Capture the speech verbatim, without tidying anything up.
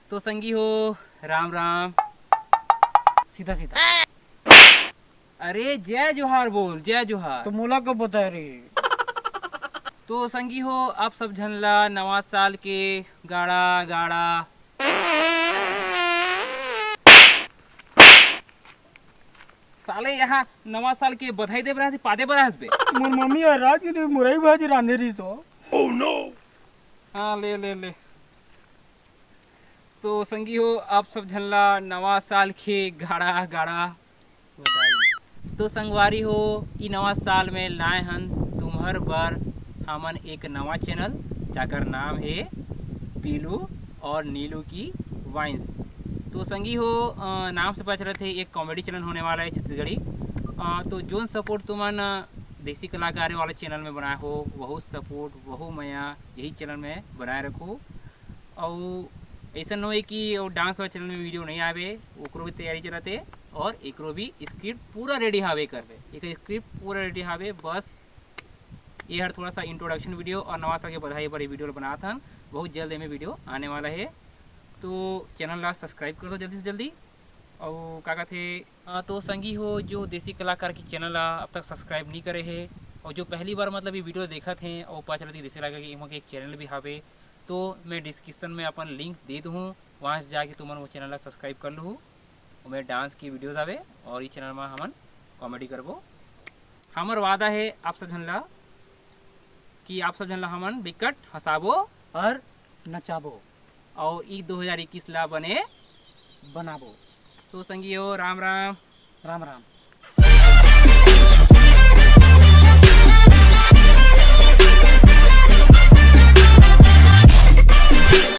तो संगी हो, राम राम। सीधा सीधा। अरे जय जोहार बोल, जय जोहार। तो मोला कब बताए रही? तो संगी हो, आप सब झन ला नवा साल के गाड़ा गाड़ा। साले यहाँ नवा साल के बधाई दे बर आए हस, पादे बर आए हस बे। मोर मम्मी ह रात के मुरई भाजी रांधे रही तो। हाँ, ले ले ले। तो संगी हो, आप सब झन ला नवा साल के गाड़ा गाड़ा बधाई। तो संगवारी हो, ई नवा साल में लाए हन तुम्हर बर हमन एक नवा चैनल, जाकर नाम है पीलू और नीलू की वाइन्स। तो संगी हो, अ, नाम से पता चलत है, एक कॉमेडी चैनल होने वाला है छत्तीसगढ़ी। अ, तो जोन सपोर्ट तुमन, अ, देसी कलाकार वाला चैनल में बनाए हो, वहू सपोर्ट, वहू मया यही चैनल में बनाए रखो। अउ ऐसा न होए कि वो डांस वाला चैनल में वीडियो नहीं आवे, ओकरो भी तैयारी चलत हे और एकरो भी स्क्रिप्ट पूरा रेडी हावे करबे। एक स्क्रिप्ट पूरा रेडी हावे, बस ये हर थोड़ा सा इंट्रोडक्शन वीडियो और नवा साल के बधाई बर ये वीडियो बनात हन। बहुत जल्द एमे वीडियो आने वाला है, तो चैनल ला सब्सक्राइब कर दो जल्दी से जल्दी। अउ का कहथे, अ, तो संगी हो, जो देसी कलाकार के चैनल ला अब तक सब्सक्राइब नहीं करे हे और जो पहली बार मतलब ये वीडियो देखत हे और पता चलत हे देसी कलाकार के एमा के एक चैनल भी हावे, तो मैं डिस्क्रिप्शन में अपन लिंक दे दूँ, वहाँ से जाके तुमन वो चैनल ला सब्सक्राइब कर लूँ। ओमे डांस की वीडियोज़ आवे और ये चैनल में हमन कॉमेडी करबो। हमर वादा है आप सब झन ला कि आप सब झन ला हमन बिकट हंसाबो और नचाबो। और ई दो हज़ार इक्कीस ला बने बनाबो। तो संगी हो, राम राम। राम राम।